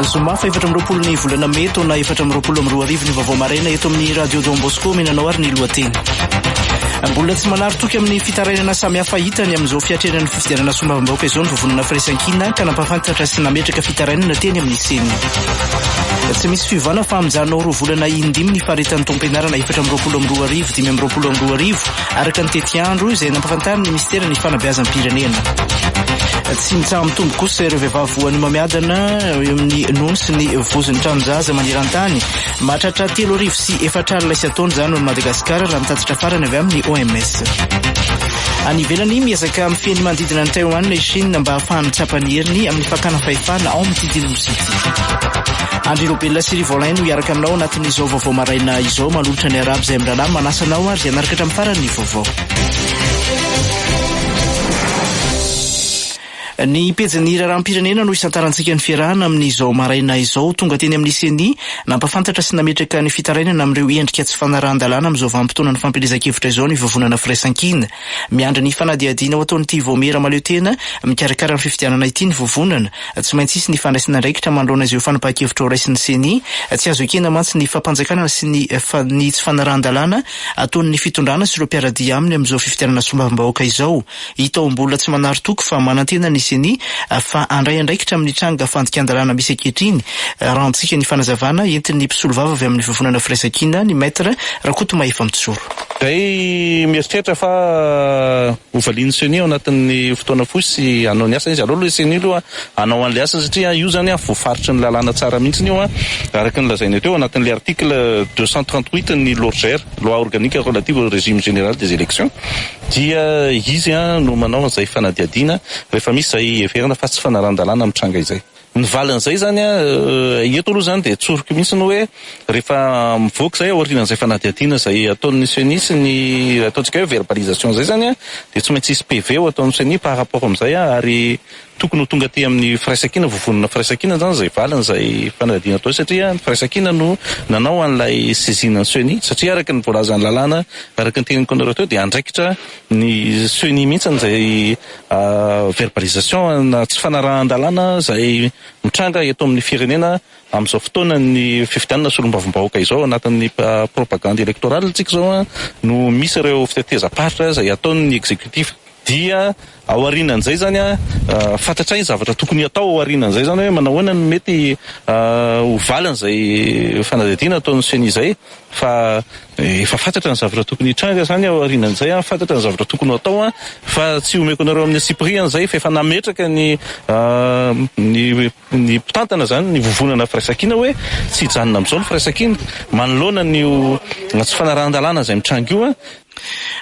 Zoma faha 24 ny volana mey taona 2024 ny vaovao maraina eto amin'ny Radio Don Bosco omena anao ary ny lohateny. Mbola tsy manary toky amin'ny fitarainana samihafa hitany amin'izao fiatrehana ny fifidianana solombavambahoaka izao ny vovonana Firaisankina ka nampahafantatra sy nametraka fitarainana teny amin'ny Ceni. Tsy misy fiovana fa mijanona ho roa volana indimy ny faharetan'ny taom-pianarana 2024 2025 araka ny tetiandro izay nampahafantarin'ny minisiteran'ny fanabeazam-pirenena. Tsy mitsaha-mitombo kosa ireo vehivavy voan'ny homamiadana eo amin'ny nono sy ny vozon'ny tranon-jaza maneran-tany. Mahatratra 4004 isan-taona izany ho an'i Madagasikara raha ny tatitra farany avy amin'ny OMS. Any ivelany, miezaka mifehy ny manodidina an'i Taiwan i Chine mba hahafahany mitsapa ny heriny amin'ny fakana fahefana ao amin'ity nosy ity. Andry Robelina sy Rivo Alain no hiaraka aminao anatin'izao vaovao maraina izao manolotra ny arabo izay mirahalahy manasa anao ary hanaraka hatramin'ny farany ny vaovao. Ny pejin'ny raharaham-pirenena no isantarantsika ny fiarahana amin'izao maraina izao. Tonga teny amin'ny Ceni, nampahafantatra sy nametraka ny fitarainana amin'ireo endrika tsy fanarahan-dalàna amin'izao vanim-potoanan'ny fampielezan-kevitra izao ny Vovonana Firaisankina. Miandry ny fanadihadiana ho ataon'ity vaomiera mahaleo tena mikarakara ny fifidianana ity ny Vovonana. Tsy maintsy hisy ny fandraisana andraikitra manoloana izao fanapahan-kevitra horaisin'ny Ceni. Tsy azo ekena mantsy ny fampanjakana sy ny ny tsy fanarahan-dalàna ataon'ny fitondrana sy ireo mpiara-dia aminy amin'izao fifidianana solombavambahoaka izao. Hita ho mbola tsy manary toky fa manantena ny Ceni fa handray andraikitra amin'ny tranga fandikan-dalàna misy ankehitriny, raha antsika ny fanazavana entin'ny mpisolovava avy amin'ny Vovonana Firaisankina, ny Maître Rakotomahefa Mijoro. Izay mieritreritra fa ho valian'ny Ceni ao anatin'ny fotoana fohy sy hanao ny asany izy. Aleo aloha Ceni aloha hanao an'ilay asany satria io izany voafaritry ny lalàna tsara mihitsy io araka ny lazaina teo anatin'ilay article 238 ny Lorger, loi organique relative au régime général des élections. Dia izy no manao an'izay fanadihadiana rehefa misy izay heverina fa tsy fanarahan-dalàna mitranga izay. Ny valin'izay izany, eto aloha izany dia tsoriko mihitsy ny hoe rehefa mivoaka izay aorianan'izay fanadihadiana izay ataon'ny ceni sy ny ataontsika hoe verbalisation izay izany dia tsy maintsy hisy PV ho ataon'ny ceni par rapport amin'izay ary Tokony ho tonga aty amin'ny firaisankina, vovonana firaisankina izany izay valin'izay fanadihadiana atao izay satria ny firaisankina no nanao an'ilay saisine ny ceni satria araka ny voalazan'ny lalàna, araka ny teneniko anareo teo dia andraikitra ny ceni mihitsy izay verbalisation na tsy fanarahan-dalàna izay mitranga eto amin'ny firenena amin'izao fotoanan'ny fifidianana solombavambahoaka izao, anatin'ny propagande électorale tsika izao no misy ireo fitetezam-paritra izay ataon'ny executif. Dia aorianan'izay izany an, fantatray ny zavatra tokony hatao aorianan'izay izany hoe manao ahoana no mety ho valin'izay fanadihadiana ataon'ny ceni izay fa efa fantatra ny zavatra tokony hitranga izany aorianan'izay an, fantatra ny zavatra tokony ho atao an, fa tsy omeko anareo amin'ny antsipiriany izay fa efa nametraka ny ny ny mpitantana izany ny vovonana firaisankina hoe tsy hijanona amin'izao ny firaisankina manoloana an'io tsy fanarahan-dalàna izay mitranga io an.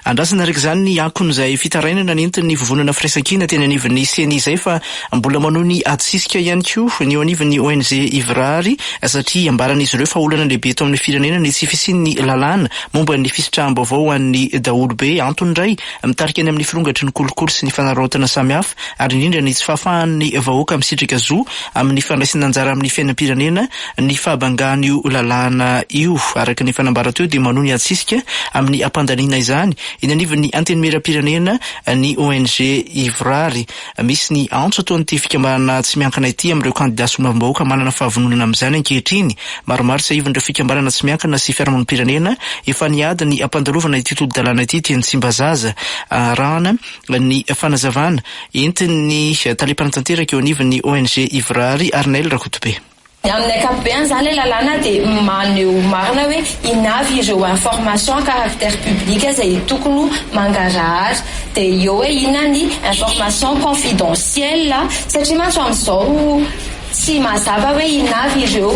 Andrasana araka izany ny akon'izay fitarainana nentin'ny Vovonana Firaisankina teny anivon'ny Ceni izay fa mbola manohy ny ady sisika ihany koa ny eo anivon'ny ONG Ivrary satria ambaran'izy ireo fa olana lehibe eto amin'ny firenena ny tsy fisian'ny lalàna momba ny fisitraham-baovao ho an'ny daholobe. Antony iray mitarika any amin'ny firongatry ny kolikoly sy ny fanararaotana samihafa ary indrindra ny tsy fahafahan'ny vahoaka misitraka zo amin'ny fandraisana anjara amin'ny fiainam-pirenena ny fahabangan'io lalàna io. Araka ny fanambara teo dia manohy ny adisisika amin'ny hampandaniana izany eny anivon'ny Antenimierampirenena ny ONG Ivrary. Misy ny antso ataon'ity fikambanana tsy miankina ity amin'ireo kandida solombavambahoaka manana fahavononana amin'izany ankehitriny. Maromaro tsiahivin'ireo fikambanana tsy miankina sy fiarahamonim-pirenena efa niady ny hampandalovana ity tolo-dalàna ity teny Tsimbazaza. Arahana ny fanazavana entin'ny tale mpanatanteraka eo anivon'ny ONG Ivrary, Arnel Rakotobe. Amin'ny ankapobeny izany ilay lalàna dia maneho marina hoe inona avy ireo information à caractère public izay tokony ho mangarahara. Dia eo hoe inona ny information confidentielle satria mantsy amin'izao tsy mazava hoe inona avy ireo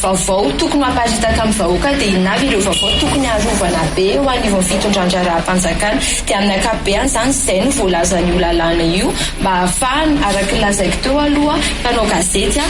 vaovao tokony ho aparitaka amin'ny vahoaka dia inona avy ireo vaovao tokony harovana be eo anivon'ny fitondran-draharaham-panjakana. Dia amin'ny ankapobeny izany izay no voalazan'io lalàna io mba hahafahana, araka ny lazaiko teo aloha, mpanao gazety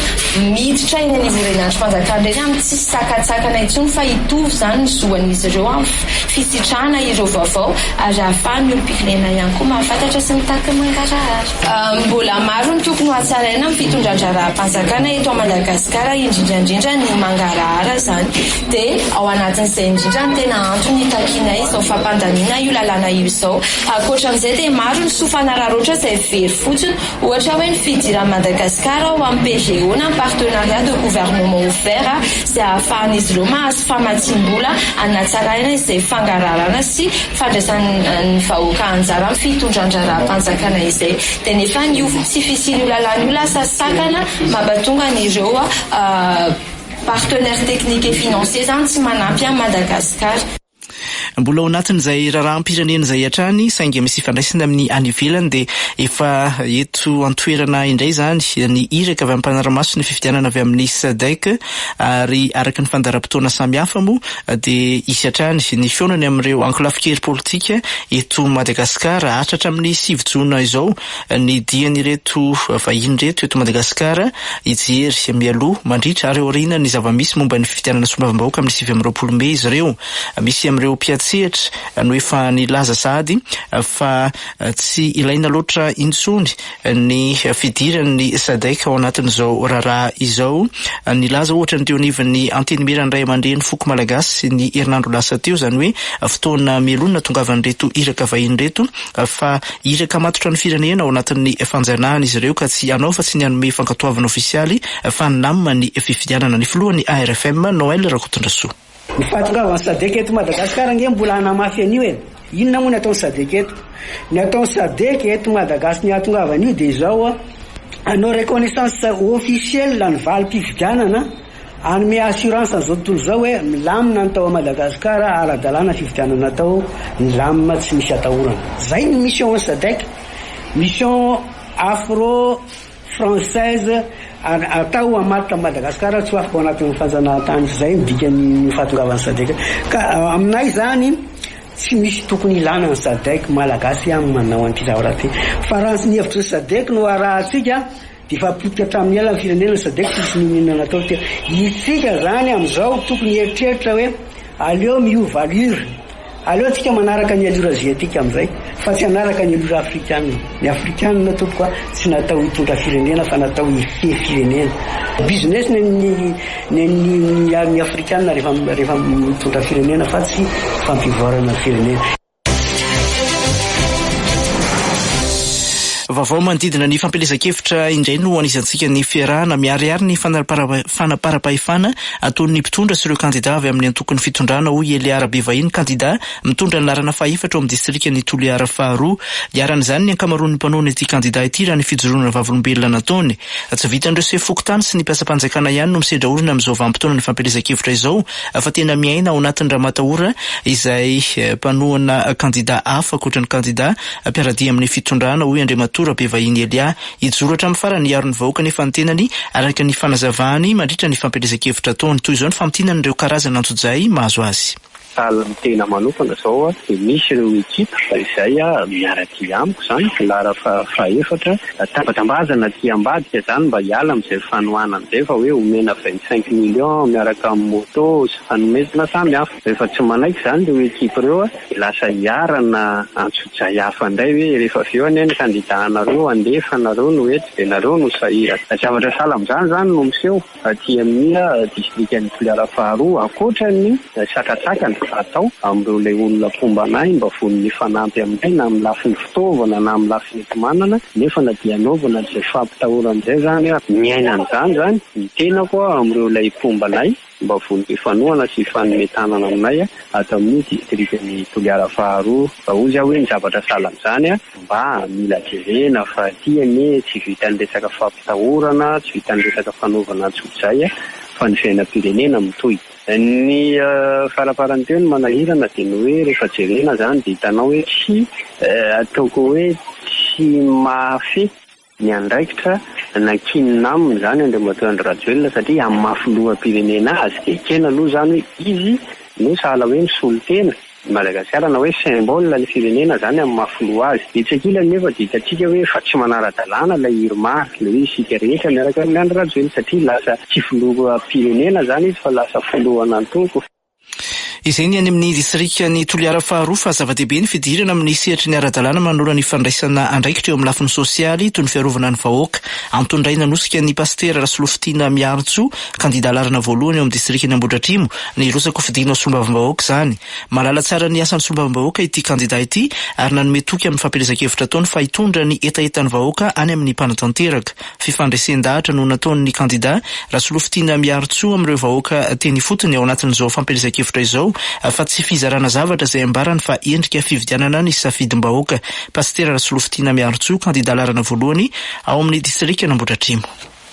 miditra eny anivon'ireny andrim-panjakana ireny amin'ny tsisy sakantsakana intsony fa hitovy izany ny zoan'izy ireo amin'ny fisitrahana ireo vaovao ary hahafahan'ny olom-pirenena ihany koa mahafantatra sy mitaky ny mangarahara. Mbola maro ny tokony ho hatsaraina amin'ny fitondran-draharaham-panjakana. fitondraram-panjakana eto Madagasikara, indrindra indrindra ny mangarahara izany. Dia ao anatin'izay indrindra no tena antony hitakianay izao fampandaniana io lalàna io izao. Ankoatra an'izay dia maro ny soa fanararaotra izay very fotsiny, ohatra hoe ny fidiran'i Madagasikara ao amin'ny PGO na Partenariat de Gouvernement Ouvert izay ahafahan'izy ireo mahazo famatsiam-bola hanatsaraina izay fangaraharana sy fandraisan'ny vahoaka anjara amin'ny fitondran-draharaham-panjakana izay. Dia nefa io tsy fisian'io lalàna io lasa sakana mampatonga an'ireo partenaires techniques et financiers izany tsy manampy an'i Madagasikara. Mbola ao anatin'izay raharaham-pirenena izay hatrany, saingy misy ifandraisana amin'ny any ivelany dia efa eto an-toerana indray izany ny iraka avy amin'ny mpanara-maso ny fifidianana avy amin'ny Sadec ary araka ny fandaharam-potoana samihafa moa dia hisy hatrany ny fihaonany amin'ireo ankolafin-kery politika eto Madagasikara. Haharitra hatramin'ny 9 jona izao ny dian'ireto vahiny ireto eto Madagasikara hijery mialoha, mandritra ary aoriana ny zava-misy momba ny fifidianana solombavambahoaka amin'ny 29 mey izy ireo. Misy amin'ireo mpiantsehatra no efa nilaza sahady fa tsy ilaina loatra intsony ny fidiran'ny Sadec ao anatin'izao raharaha izao. Nilaza ohatra ny teo anivon'ny Antenimieran'ny Raiamandreny foko malagasy ny herinandro lasa teo, izany hoe fotoana mialoha ny nahatongavan'ireto iraka vahiny ireto, fa iraka matotra ny firenena ao anatin'ny fanjanahana izy ireo ka tsy hanao fa tsy ny hanome fankatoavana ofisialy fa ny nam ny fifidianana. Ny filohan'ny ARFM, Noël Rakotondrasoa. Ny fahatongavan'ny Sadec eto Madagasikara ange mbola hanamafy an'io e! Inona moa ny ataon'ny Sadec eto? Ny ataon'ny Sadec eto Madagas ny hahatongavany io dia izao, hanao reconnaissance officielle ny valim-pifidianana, Hanome assurance an'izao tontolo izao hoe milamina ny tao Madagascar, ara-dalàna fifidianana atao, milamina tsy misy atahorana. Zay ny mission an'ny Sadec, mission afro française atao hamaritra an'i Madagascar tsy ho afaka ao anatin'ny fanjanahantany. Zay ny dikan'ny fahatongavan'ny Sadec. Ka aminay izany tsy misy tokony ilana ny Sadec, Malagasy ihany manao an'ity zavatra ity. Fa raha ny hevitry ny Sadec no arahantsika, Dia efa potika hatramin'ny ela ny firenena sady tsy nisy n'inon'inona natao teo. Isika zany amin'izao tokony hieritreritra hoe aleo miova allure, aleo tsika manaraka ny allure asiatique amin'izay fa tsy hanaraka ny allure afrikana. Ny afrikana tompoko a tsy natao hitondra firenena fa natao hifehy firenena. Business ny an'ny ny an'ny ny afrikana rehefa rehefa mitondra firenena fa tsy fampivoarana ny firenena. Vaovao manodidina ny fampielezan-kevitra indray no anisantsika ny fiarahana miharihary ny fanaparam-pahefana ataon'ny mpitondra sy ireo kandidà avy amin'ny antokon'ny fitondrana, hoy i Elia Rabevahiny, kandidà mitondra ny laharana fahefatra ao amin'ny distrikan'i Toliara faharoa. Iharan'izany ny ankamaroan'ny mpanohana ity kandidà ity raha ny fijoroana vavolombelona nataony. Tsy vitan'ireo sefo fokontany sy ny mpiasam-panjakana ihany no misedra olana amin'izao vanim-potoanan'ny fampielezan-kevitra izao fa tena miaina ao anatin'ny ramatahora izay mpanohana kandida hafa ankoatra ny kandida mpiara-dia amin'ny fitondrana, hoy Andriamatoa Rabevahiny Elia. Hijoro hatramin'ny farany hiaro ny vahoaka anefa ny tenany, araka ny fanazavany mandritra ny fampielezan-kevitra ataony. Toy izao ny famintinany ireo karazana antsojay mahazo azy. Sahala amin'ny tena manokana izao dia misy ireo ekipa izay miara-dia amiko izany, laharana fahaefatra, tambatambazana aty ambadika izany mba hiala amin'izay fanohanana izay fa hoe omena 25 millions miaraka amin'ny moto sy fanomezana samihafa. Rehefa tsy manaiky izany ireo ekipa ireo dia lasa iharana antsojay hafa indray hoe rehefa avy eo anie ny kandida anareo handeha fa nareo no eto dia nareo no sahirana. Zavatra sahala amin'izany izany no miseho. Aty amin'ny distrikan'i Toliara faharoa, ankoatra ny sakantsakana atao amin'ireo ilay olona mpomba anay mba vonona hifanampy aminay na amin'ny lafiny fitaovana na amin'ny lafiny enti-manana, nefa na dia anaovana an'izay fampitahorana izay izany ary miaina an'izany izany ny tenako amin'ireo ilay mpomba anay mba vonona hifanohana sy hifanome tanana aminay ato amin'ny distrikan'i Toliara faharoa. Hoy aho hoe ny zavatra sahala amin'izany Mba mila jerena fa aty anie tsy vitan'ny resaka fampitahorana, tsy vitan'ny resaka fanaovana antsojay fa ny fiainam-pirenena mitohy. Ny farafarany teo ny manahirana dia ny hoe rehefa jerena izany dia hitanao hoe tsy ataoko hoe tsy mahafehy ny andraikitra nankinina aminy izany Andriamatoa Andry Rajoelina satria amin'ny maha filoham-pirenena azy dia ekena aloha izany hoe izy no sahala hoe misolo tena i Madagasikara na hoe symbole ny firenena izany amin'ny maha filoha azy. Etsy ankilany nefa dia hitantsika hoe efa tsy manara-dalàna ilay IRMAR, ilay hoe isika rehetra miaraka amin'i Andry Rajoelina satria lasa tsy filoham-pirenena izany izy fa lasa filohan'antoko. Izay ny any amin'ny distrikan'i Toliara faharoa fa zava-dehibe ny fidirana amin'ny sehatry ny ara-dalàna manoloana ny fandraisana andraikitra eo amin'ny lafiny sosialy toy ny fiarovana ny vahoaka. Antony iray nanosika ny Pasitera Rasolofotiana Miarintsoa, kandida laharana voalohany eo amin'ny distrikan'i Ambohidratrimo, ny hirotsaka hofidiana ho solombavambahoaka izany. Mahalala tsara ny asan'ny solombavambahoaka ity kandida ity ary nanome toky amin'ny fampielezan-kevitra ataony fa hitondra ny hetahetan'ny vahoaka any amin'ny mpanatanteraka. Fifandresen-dahatra no nataon'ny kandida Rasolofotiana Miarintsoa amin'ireo vahoaka teny ifotony ao anatin'izao fampielezan-kevitra izao fa tsy fizarana zavatra izay ambarany fa endrika fividianana ny safidim-bahoaka. Pasitera Rasolofotiana Miarintsoa, kandida laharana voalohany ao amin'ny distrikan'Ambohidratrimo.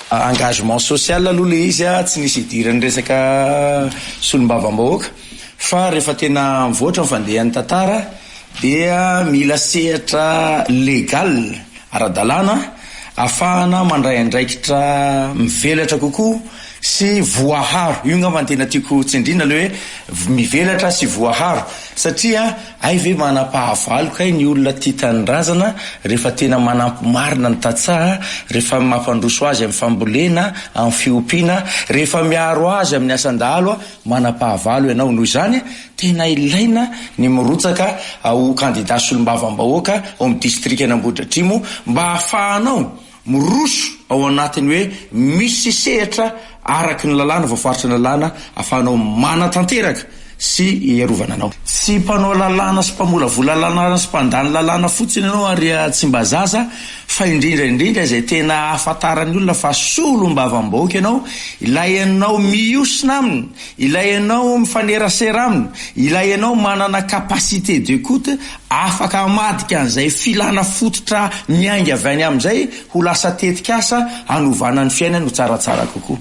Engagement social aloha ilay izy, tsy nisy idiran'ny resaka solombavambahoaka fa rehefa tena mivoatra ny fandehan'ny tantara dia mila sehatra légal ara-dalàna ahafahana mandray andraikitra mivelatra kokoa sy voaharo, io angamba no tena tiako tsindriana ilay hoe mivelatra sy voaharo satria hay ve manam-pahavalo kay ny olona tia tanindrazana rehefa tena manampy marina ny tantsaha, rehefa mampandroso azy amin'ny fambolena, amin'ny fiompiana, rehefa miaro azy amin'ny asan-dahalo, manam-pahavalo ianao. Noho izany, tena ilaina ny mirotsaka ho kandida solombavambahoaka ao amin'ny distrikan'Ambohidratrimo mba hahafahanao miroso ao anatin'ny hoe misy sehatra araky ny lalàna, voafaritry ny lalàna ahafahanao manatanteraka sy hiarovana anao. Tsy mpanao lalàna sy mpamolavola lalàna sy mpandany lalàna fotsiny ianao ary Tsimbazaza fa indrindra indrindra izay tena ahafantaran'ny olona fa solombavambahoaka ianao, ilay ianao mihosina aminy, ilay ianao mifanerasera aminy, ilay ianao manana capacité d'écoute afaka hamadika an'izay filana fototra miainga avy any amin'izay ho lasa tetikasa hanovana ny fiainany ho tsaratsara kokoa.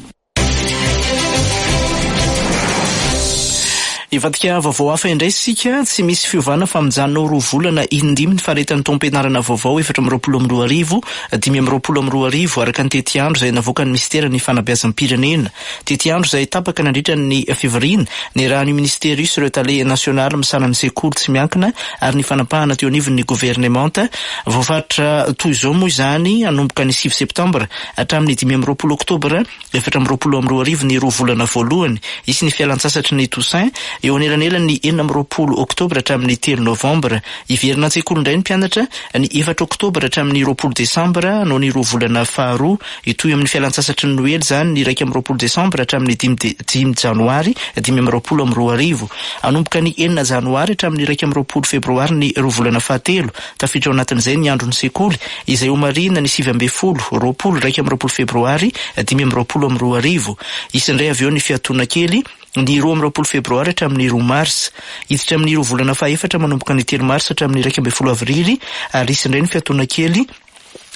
Hivadika vaovao hafa indray isika, tsy misy fiovana fa mijanona ho roa volana indimy ny faharetan'ny taom-pianarana vaovao 2024, 2025 araka ny tetiandro izay navoakan'ny minisiteran'ny fanabeazam-pirenena. Tetiandro izay tapaka nandritra ny fivoriana niarahan'io minisitera io sy ireo tale nasionaly misahana ny sekoly tsy miankina ary ny fanapahana teo anivon'ny governemanta. Voafaritra toy izao moa izany hanomboka ny sivy septambra Hatramin'ny 25 oktobra 2024 ny roa volana voalohany, hisy ny fialantsasatry ny Toussaint, eo anelanelan'ny 26 oktobra hatramin'ny telo novambra. Hiverina an-tsekoly indray ny mpianatra ny efatra oktobra hatramin'ny 20 desambra hanao ny roa volana faharoa. Hitohy amin'ny fialantsasatry ny Noely izany ny 21 desambra hatramin'ny dimy dimy janoary 2025. Hanomboka ny enina janoary hatramin'ny 21 febroary ny roa volana fahatelo. Tafiditra ao anatin'izay ny andron'ny sekoly, izay homarihina ny 19, 20, 21 febroary 2025. Hisy indray avy eo ny fiatoana kely, ny 22 febroary hatramin'ny roa marsa. Hiditra amin'ny roa volana fahaefatra manomboka ny telo marsa hatramin'ny 11 avrily ary hisy indray ny fiatoana kely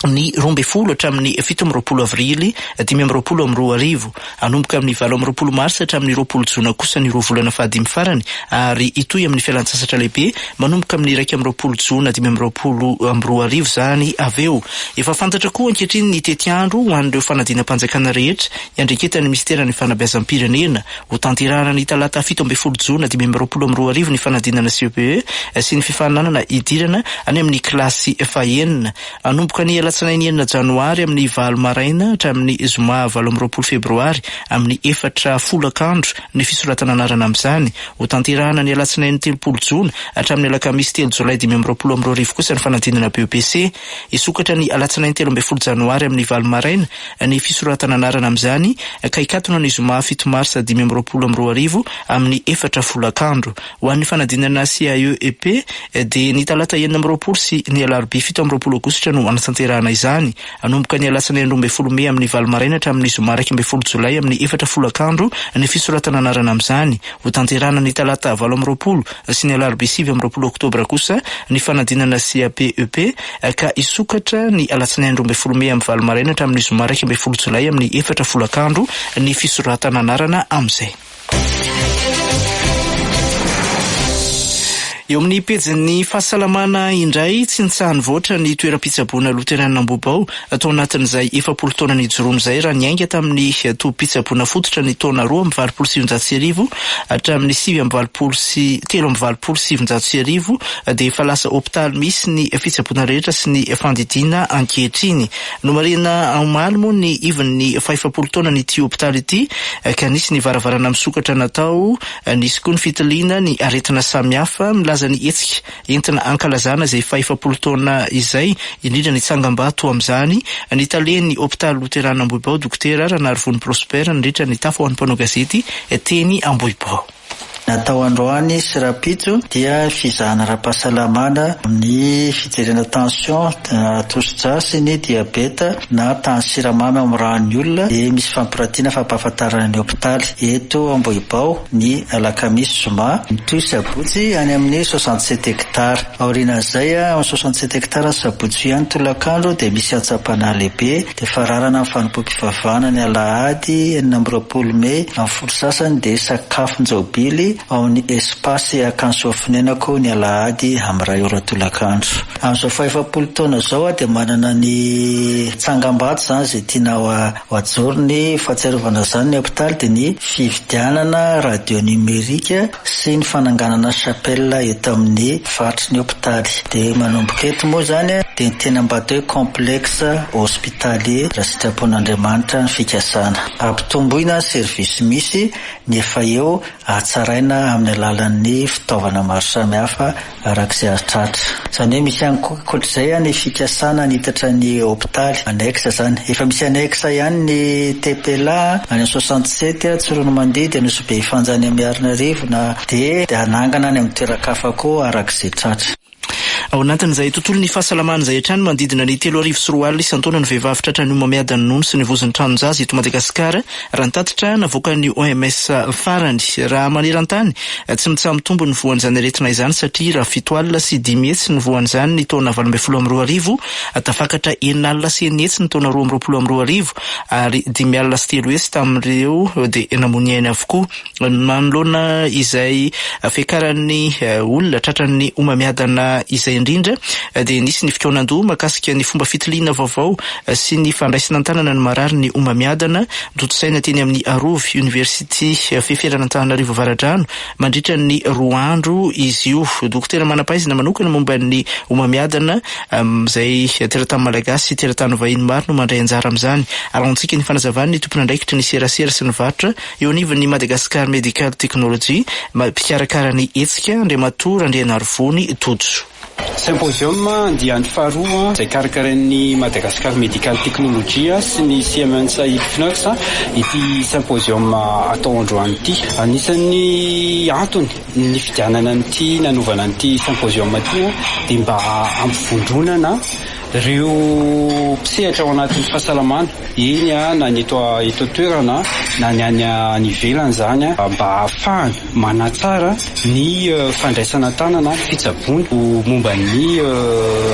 ny 12 hatramin'ny 27 avrily 2025. Hanomboka amin'ny 28 marsa hatramin'ny 20 jona kosa ny roa volana fahadimy farany ary hitohy amin'ny fialantsasatra lehibe manomboka amin'ny 21 jona 2025 izany avy eo. Efa fantatra koa ankehitriny ny tetiandro ho an'ireo fanadinam-panjakana rehetra iandraiketan'ny minisiteran'ny Fanabeazam-pirenena. Hotanterahana ny talata 17 jona 2025 ny fanadinana CEPE sy ny fifaninanana hidirana any amin'ny kilasy fahenina. Hanomboka ny alatsinainy enina janoary amin'ny valo maraina hatramin'ny zoma 28 febroary amin'ny efatra folakandro ny fisoratana anarana amin'izany. Hotanterahana ny alatsinainy 30 jona hatramin'ny alakamisy telo jolay 2025 kosa ny fanadinana BEPC. Hisokatra ny alatsinainy 13 janoary amin'ny valo maraina ny fisoratana anarana amin'izany ka hikatona ny zoma fito marsa 2025 amin'ny efatra folakandro. Ho an'ny fanadinana CAE-EP dia ny talata 26 sy ny alarobia 27 aogositra no hanatanterahana izany. Hanomboka ny alatsinainy 12 mey amin'ny valo maraina hatramin'ny zoma 11 jolay amin'ny efatra folakandro ny fisoratana anarana amin'izany. Hotanterahana ny talata 28 sy ny alarobia 29 oktobra kosa ny fanadinana CAP-EP ka hisokatra ny alatsinainy 12 mey amin'ny valo maraina hatramin'ny zoma 11 jolay amin'ny efatra folakandro ny fisoratana anarana amin'izay. Eo amin'ny pejin'ny fahasalamana indray, tsy nitsaha-nivoatra ny toeram-pitsaboana Loterana Ambohibao tao anatin'izay 40 taona nijoroany izay raha niainga tamin'ny tobim-pitsaboana fototra ny taona 1982 hatramin'ny 1989 dia efa lasa hopitaly misy ny fitsaboana rehetra sy ny fandidiana ankehitriny. Nomarihina omaly moa ny ivon'ny fahefapolo taonan'ity hopitaly ity ka nisy ny varavarana misokatra natao Nisy koa ny fitiliana ny aretina samihafa milaza ny hetsika entina hankalazana izay fahefapolo taona izay, indrindra ny tsangambato amin'izany ny talen'ny hopitaly Loterana Ambohibao, Dokotera Ranarivony Prosper nandritra ny tafa ho an'ny mpanao gazety teny Ambohibao. Natao androany sy rahampitso dia fizahana ara-pahasalamana amin'ny fijerena tension, tosi-drà sy ny diabeta na tahan'ny siramamy ao amin'ny ràn'ny olona dia misy fampiratiana fampahafantarana ny hopitaly. Eto Ambohibao, ny alakamisy, zoma, mitohy sabotsy any amin'ny 67 hectares. Aorianan'izay, amin'ny 67 hectares ny sabotsy ihany tolakandro dia misy antsam-panahy lehibe dia fararana ny fanompoam-pivavahana ny alahady 26 mey amin'ny folo sasany dia sakafon-jaobily ao amin'ny Espace Akany Soafonenako ny alahady amin'ny iray ora tolakandro. Amin'izao fahefapolo taona izao dia manana ny tsangambato izany izay tiana ho ajoro ny fahatsiarovana izany ny hopitaly dia ny fividianana radio numérique sy ny fananganana chapelle eto amin'ny faritry ny hopitaly. Dia manomboka eto moa izany dia ny tena mba atao hoe complexe hospitalier raha sitrapon'Andriamanitra ny fikasana. Ampitomboina ny service misy ny efa eo, hatsaraina amin'ny alalan'ny fitaovana maro samihafa araka izay azo tratra. Izany hoe misy ihany koa ankoatr'izay ny fikasana hanitatra ny hopitaly, annexe izany. Efa misy annexe ihany ny TPLA any amin'ny 67, Tsiroanomandidy, Anosibe Ifanja any Miarinarivo na dia hanangana any amin'ny toeran-kafa koa araka izay tratra. Ao anatin'izay tontolon'ny fahasalamana izay hatrany, manodidina ny 3002 isan-taona ny vehivavy tratran'ny homamiadan'ny nono sy ny vozon'ny tranon-jaza eto Madagasikara, raha ny tatitra navoakan'ny OMS farany. Raha maneran-tany, tsy mitsaha-mitombo ny voan'izany aretina izany satria raha 507 ny voan'izany ny taona 2018, tafakatra 606 ny taona 2022 ary 305 tamin'ireo dia namoy ny ainy avokoa. Manoloana izay fiakaran'ny olona tratran'ny homamiadana izay indrindra dia nisy ny fikaonandoha mahakasika ny fomba fitiliana vaovao sy ny fandraisana an-tanana ny marary ny homamiadana notontosaina teny amin'ny Arovy University Feferana Antananarivo Avaradrano mandritra ny roa andro izy io. Dokotera manam-pahaizana manokana momba ny homamiadana izay teratany malagasy sy teratany vahiny maro no mandray anjara amin'izany. Arahantsika ny fanazavan'ny tompon'andraikitry ny serasera sy ny varotra Eo anivon'ny Madagascar Medical Technology, mpikarakara ny hetsika, Andriamatoa Randrianarivony Tojo. Symposium andiany faharoa izay karakarain'ny Madagascar Medical Technology sy ny Siemens Healthineers ity symposium atao androany ity. Anisan'ny antony nifidianana an'ity nanaovana an'ity symposium ity dia mba hampivondronana ireo mpisehatra ao anatin'ny fahasalamana. Eny na ny eto eto an-toerana na ny any any ivelany izany mba hahafahana manatsara ny fandraisana an-tanana ny fitsaboana momba ny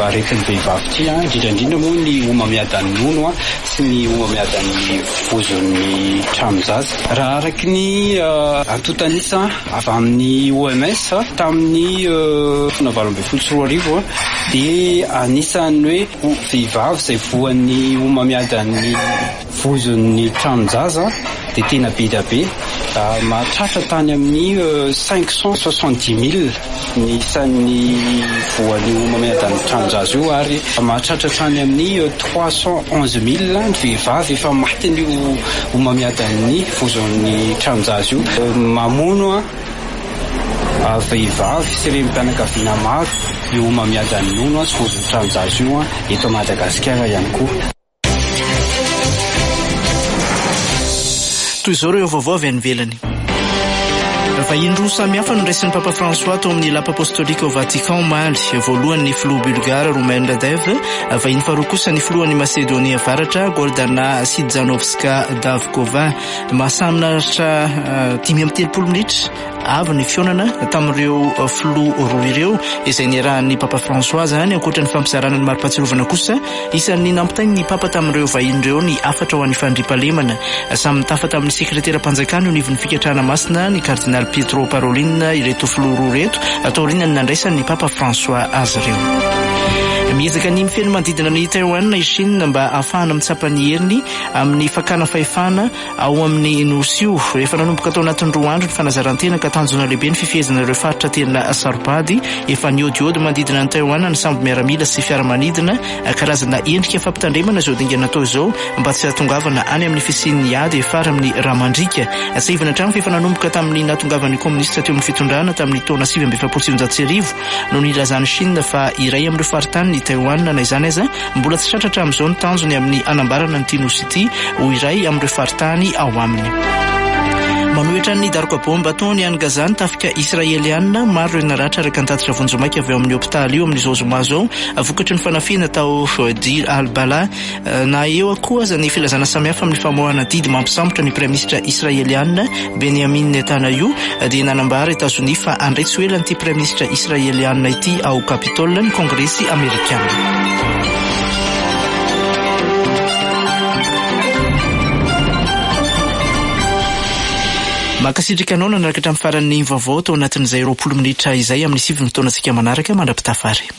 aretin'ny vehivavy ity, indrindra indrindra moa ny homamiadan'ny nono sy ny homamiadan'ny vozon'ny tranon-jaza. Raha araka ny antontan'isa avy amin'ny OMS tamin'ny taona 2018 dia anisan'ny hoe Vehivavy izay voan'ny homamiadan'ny vozon'ny tranon-jaza dia tena be dia be, mahatratra tany amin'ny 570 mille ny isan'ny voan'io homamiadan'ny tranon-jaza io ary mahatratra hatrany amin'ny 311 mille ny vehivavy efa matin'io homamiadan'ny vozon'ny tranon-jaza io. Mamono Vehivavy sy renim-pianakaviana maro io homamiadan'ny nono sy vozon'ny tranon-jaza io eto Madagasikara ihany koa. Toy izao ireo vaovao avy any ivelany. Vahiny roa samy hafa no raisin'ny Papa François tao amin'ny lapa apostolika ao Vatican omaly. Voalohany ny filoha bulgare Roumen Radev, vahiny faharoa kosa ny filohan'i Masedonia Avaratra Gordana Siljanovska Davkova. Mahasamina 35 minitra. avy ny fihaonana tamin'ireo filoha roa ireo izay niarahan'ny Papa François izany. Ankoatra ny fampizarana ny mari-pahatsiarovana kosa, isan'ny nampitain'ny Papa tamin'ireo vahiny ireo ny hafatra ho an'ny fandriampahalemana. Samy nitafa tamin'ny sekreteram-panjakana eo anivon'ny Fikatrahana Masina, ny Kardinaly Pietro Parolin ireto filoha roa ireto, taorian'ny nandraisan'ny Papa François azy ireo. Miezaka ny mifehy ny manodidina an'i Taiwan i Chine mba hahafahana mitsapa ny heriny amin'ny fakana fahefana ao amin'ny nosy io. Efa nanomboka tao anatin'ny roa andro ny fanazaran-tena ka tanjona lehibe ny fifehezana ireo faritra tena saro-pady. Efa niodiody manodidina an'i Taiwan ny sambo miaramila sy fiaramanidina. Karazana endrika fampitandremana izao dingana atao izao mba tsy hahatongavana any amin'ny fisian'ny ady hiafara amin'ny rà mandriaka. Tsiahivina hatrany fa efa nanomboka tamin'ny nahatongavan'ny kaominista teo amin'ny fitondrana tamin'ny taona 1949 no nilazan'i Chine fa iray amin'ireo faritaniny i Taiwan. Na izany aza, mbola tsy tratra hatramin'izao ny tanjony amin'ny hanambarana an'ity nosy ity ho iray amin'ireo faritany ao aminy. Manohitra ny daroka baomba ataony any Gaza ny tafika Israeliana. Maro ireo naratra araka ny tatitra vonjimaika avy ao amin'ny hopitaly io amin'izao zoma izao vokatry ny fanafihana tao Deir al-Balah. Na eo koa aza ny filazana samihafa amin'ny famoahana didy mampisambotra ny praiminisitra Israeliana Benjamin Netanyahu dia nanambara Etazonia fa handray tsy ho ela an'ity praiminisitra Israeliana ity ao Capitol ny Kongresy Amerikana. Mankasitraka anao nanaraka hatramin'ny faran'ny vaovao tao anatin'izay 20 minitra izay amin'ny sivy ny fotoanantsika manaraka mandra-pitafary.